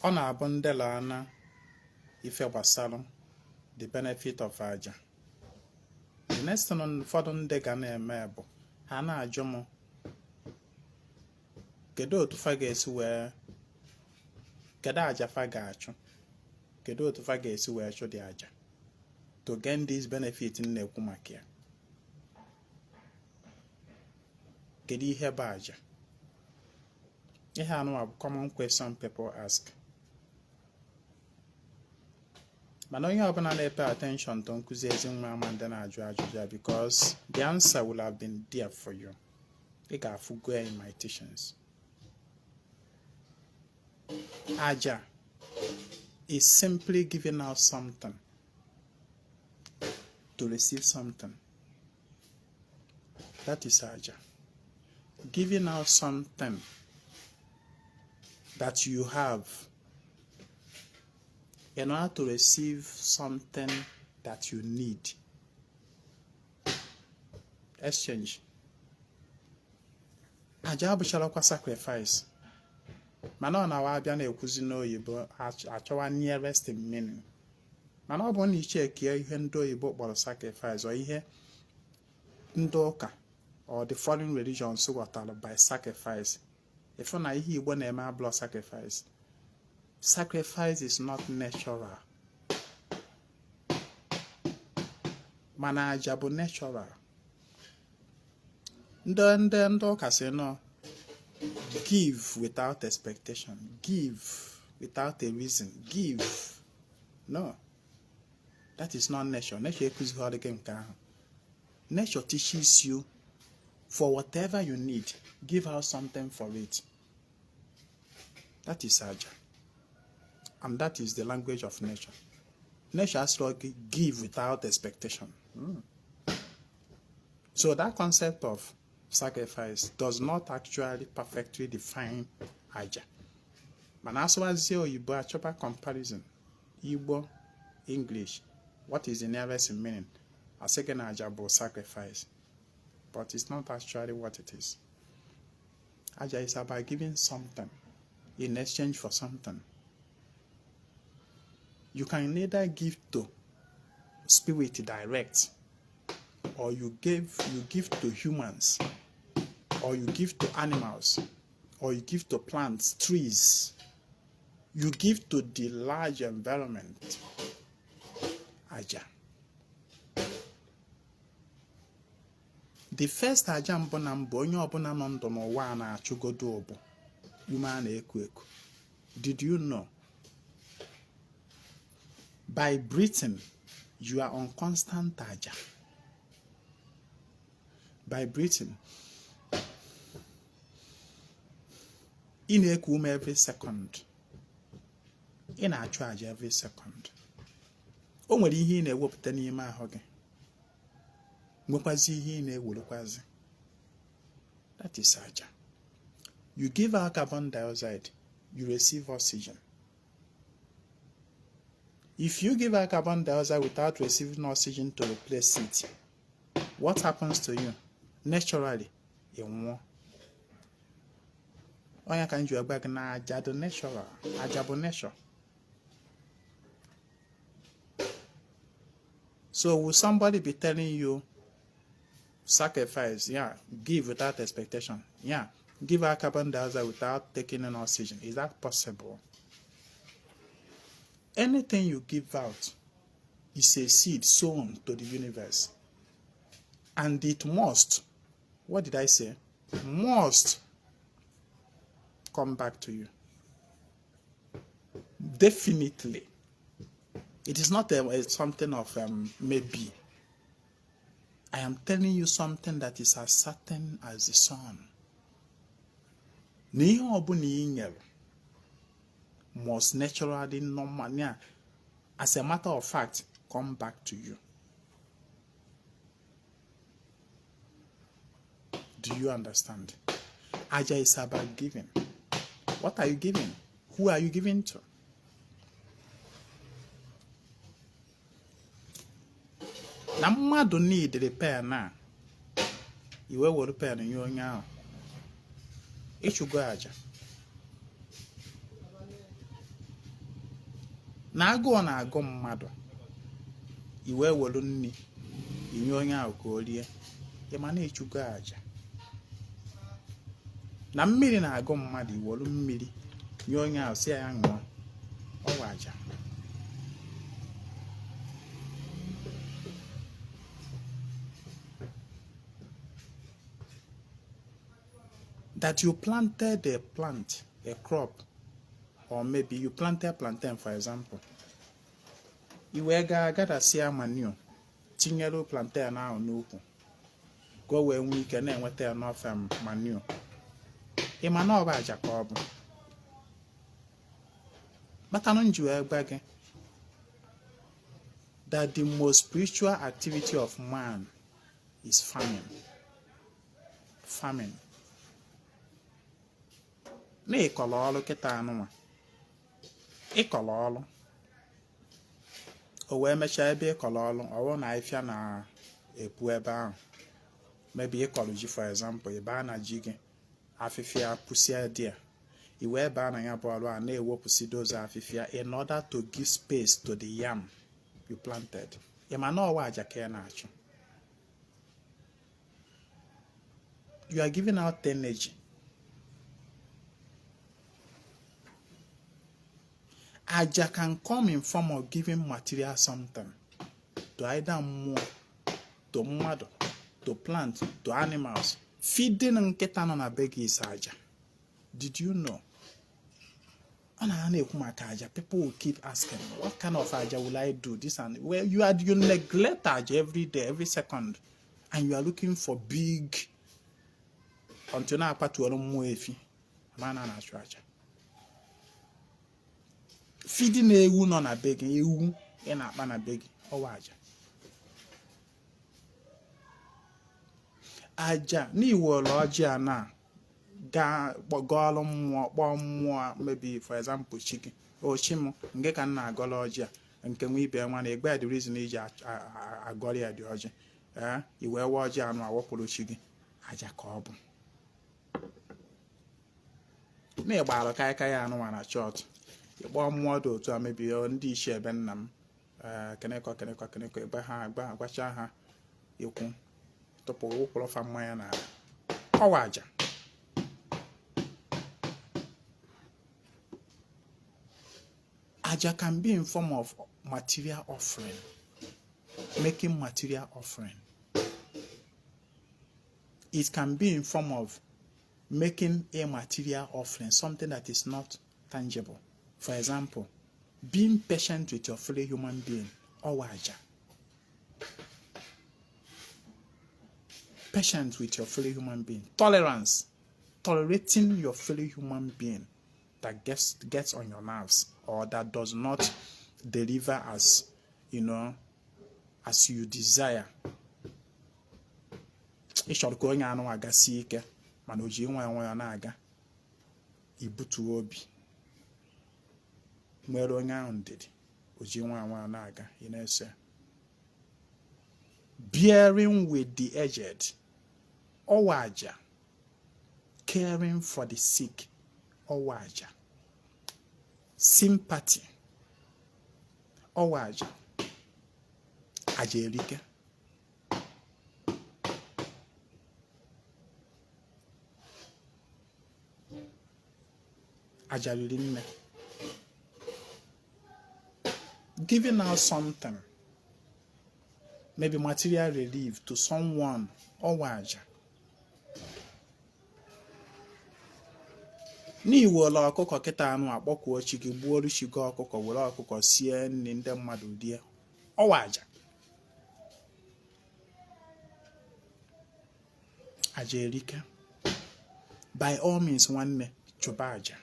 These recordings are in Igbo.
Ọ na-abụ m dela ana ife gbasara the benefit of aja, the next thing ụfọdụ ndị ga na-eme bụ ha na-ajụ m kedu otu fa ga-esi wee, kedu aja fa ga-achụ, kedu otu fa ga-esi wee chụ the aja to gain this benefit m na-ekwu maka ya. Kedu ihe bụ aja? Ihe anụwa bụ common question people ask. Mana onye ọbụla na-epay attention to nkụzi Ezinwa ama ndị na-ajụ ajụjụ ya, because the answer will have been there for you. Ị ga-afụgo ya in my teachings. Aja is simply giving out something to receive something. That is aja. Giving out something that you have in order to receive something that you need. Exchange. Aja abụcharakwa sacrifice, mana ọ na-awa abịa na-ekwuzi n'oyibo, achọwa nearest meaning. Mana ọ bụrụ na ichekie ihe ndị oyibo kpọrọ sacrifice or ihe ndị ụka or the foreign religions ghọtara by sacrifice, ịfụ na ihe Igbo na-eme abụrọ sacrifice. Sacrifice is not natural, mana aja bụ natural. Ndị ụka sị nọ give without expectation, give without a reason, give. No, that is not nature. Nature ekụzighị gị nke ahụ. Nature teaches you, for whatever you need, give out something for it. That is aja, and that is the language of nature. Nature asịrọ gị give without expectation. So that concept of sacrifice does not actually perfectly define aja. Mana asụwazie oyibo, achọba comparison Igbo, English, what is the nearest meaning, asị gị na aja bụ sacrifice, but it's not actually what it is. Aja is about giving something in exchange for something. You can either give to spirit direct, or you give to humans, or you give to animals, or you give to plants, trees. You give to the large environment. Aja. The first aja mbụ na mbụ onye ọbụla nọ ndụ n'ụwa a na-achụgodo bụ ume a na-eku eku. Did you know? By breathing, you are on constant aja. By breathing, ị na-eku ume every second. Ị na-achụ aja every second. O nwere ihe ị na-ewepụta n'ime ahụ gị, nwekwazi ihe ị na-ewerekwazi. That is aja. You give out carbon dioxide, you receive oxygen. If you give out carbon dioxide without receiving oxygen to replace it, what happens to you? Naturally, ị nwụọ. Ọ nya ka m ji agwa gị na aja dị natural. Aja bụ nature. So will somebody be telling you sacrifice, yeah, give without expectation, yeah, give out carbon dioxide without taking in oxygen? Is that possible? Anything you give out is a seed sown to the universe. And it must, what did I say? Must come back to you. Definitely. It is not something of maybe. I am telling you something that is as certain as the sun. Na ihe ọbụla ị nyere must naturally, normal, yeah, as a matter of fact, come back to you. Do you understand? Aja is about giving. What are you giving? Who are you giving to? Na mmadụ needịrị pen a, i wee were pen nye onye ahụ, ị chụgo aja. Na agụụ na-agụ mmadụ, i wee welu nri inye onye ahụ ka o rie, ị ma na ịchụgo aja. Na mmiri na-agụ mmadụ, i welu mmiri nye onye ahụ sị ya ṅụọ, ọ wụ aja. That you planted a plant, a crop, or maybe you planted plantain, for example. I wee gaa gadasịa manure tinyere plantain ahụ n'ukwu ka o wee nwee ike na-enweta enough manure. Ị ma na ọ bụ aja ka ọ bụ. Kpatanụ m ji wee gwa gị that the most spiritual activity of man is farming. Farming. Na ịkọrọ ọrụ kịta anụnwa, ịkọrọ ọrụ, o wee mechaa ebe ịkọrọ ọrụ, ọ bụrụ na afịfịa na-epu ebe ahụ, maybe ịkọrọ ji, for example, ị baa na ji gị, afịfịa pụsịa dị ya, i wee baa na ya bụ ọrụ a na-ewepụsị those afịfịa in order to give space to the yam you planted. Ị ma na ọ wụ aja ka ị na-achụ. You are giving out energy. Aja can come in form of giving material something to either mmụọ, to mmadụ, to plant, to animals. Feeding nkịta nọ na be gị is aja. Did you know? Ọ na na-ekwu maka aja, people will keep asking, what kind of aja will I do? This and well, you neglect aja every day, every second, and you are looking for big until na-akpatuoro mmụọ efi ma na na-achụ aja. Feeding ewu nọ na be gị, ewu ị na-akpa na be gị, ọ wụ aja. Aja na iwere ọjị a na gaa gọọlụ mmụọ, kpọọ mmụọ, maybe for example chi gị, o chi m nke ka m na-agọlụ ọjị a, nke nwa ibe nwa na egbe the reason iji agọrọ ya dị ọjị, ee i wee wee ọjị anụ awọpụrụ chi gị, aja ka ọ bụ. Na ịgbara kaikai anụnwa na chọọchị, ịkpọọ mmụọ dị otu a, mebie ndị ichie ebe nna m, kenekọ kenekọ kenekọ, ebe ha agba agwacha ha ikwu tupu wụpụrụ fa mmanya na ọ wụ aja. Aja can be in form of material offering, making material offering. It can be in form of making a material offering, something that is not tangible. For example, being patient with your fellow human being, ọ wụ aja. Patient with your fellow human being. Tolerance, tolerating your fellow human being that gets on your nerves or that does not deliver as you know, as you desire. Ị chọrọ ka onye anụ agasie ike mana o ji nwayọọ nwayọọ na-aga, ibutuo obi nwere onye ahụ ndidi, o ji nwayọọ nwayọọ na-aga, ị na-eso ya. Bearing with the aged, ọ wụ aja. Caring for the sick, ọ wụ aja. Sympathy, ọ wụ aja. Aja erike. Aja riri nne. Giving out something, maybe material relief to someone, ọ wụ aja. N'iwere ọkụkọ kịta anụ akpọkuo chi gị, gbuoru chi gị ọkụkọ, were ọkụkọ sie nri ndị mmadụ rie, ọ wụ aja. Aja erika. By all means, nwanne, chụba aja,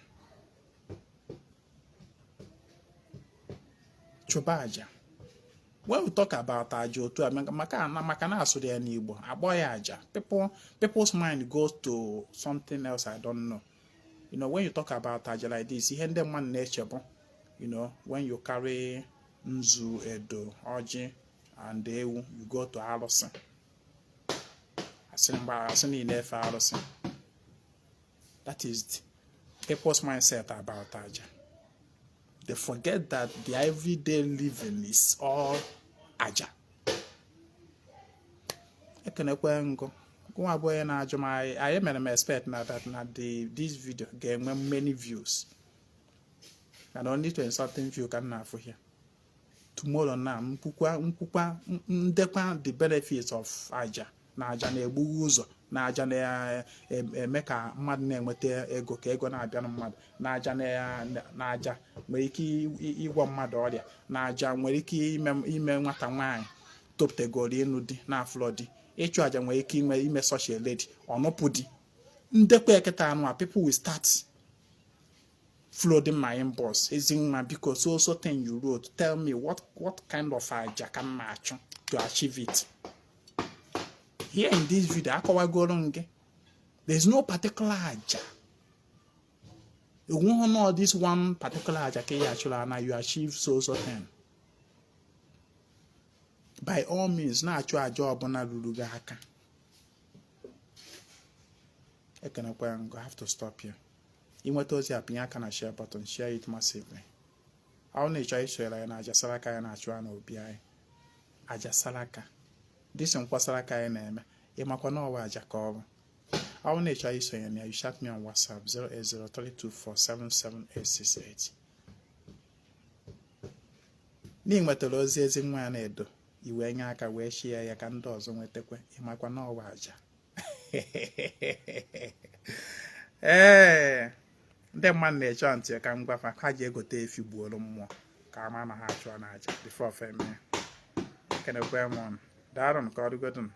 chụba aja. When we talk about aja otu a, maka na asụrụ ya n'Igbo akpọ ya aja, people's mind goes to something else. I don't know. When you talk about aja like this, ihe ndị mmadụ na-eche bụ, when you carry nzu, edo, ọjị and ewu, you go to arụsị, asị mgbe asị na ị na-efe arụsị. That is people's mindset about aja. They forget that their everyday living is all aja. Ekenekwe ngụ gụnwa bụ onye na-ajụ m. Anyị mere m expect na that na the this video ga-enwe many views, and only 20 something view ka m na-afụ here. Tomorrow na nkwukwa nkwukwa ndekwa the benefits of aja, na aja na-egbughe ụzọ, na aja na-eme ka mmadụ na-enweta ego, ka ego na-abịa na mmadụ, na aja na aja nwere ike ịgwọ mmadụ ọrịa, na aja nwere ike ime nwata nwaanyị topụtagoro ịnụ di na afụlọ di, ịchụ aja nwere ike ime ime such a lady ọnụpụ di. Ndekwa eketa anụ a, people will start flooding my inbox: "Ezinwa, biko, so so thing you wrote, tell me what kind of aja ka m na-achụ to achieve it?" Here in this video, akọwagoro m gị, there is no particular aja. Enweghị no this one particular aja ka ị achụrụ na you achieve so so thing. By all means, na-achụ aja ọbụla ruru gị aka. Ekenekwa ya ngo. I have to stop here. Ịnweta ozi a, pinye aka na share button, share it massively. Ọ na ịchọ isonyere anyị na aja saraka anyị na-achụ na obi anyị, aja saraka dịsị nkwa saraka anyị na-eme, ịmakwa na ọwa aja ka ọ bụ. Ọ bụrụ na ị chọrọ isonye na ya, you chat me on WhatsApp 08032477868. Na ị nwetara ozi ezi nwa ya na-edo, i wee nye aka wee share ya ka ndị ọzọ nwetakwa. Ịmakwa na ọwa aja. Ee, ndị mmadụ na-eche ntị ka m gwafa ha ji egote efi gbuoro mmụọ ka ama na ha achụọ na aja before fe mee. Ekenekwe m ọnụ. Daalụ ka ọ dịgodụ.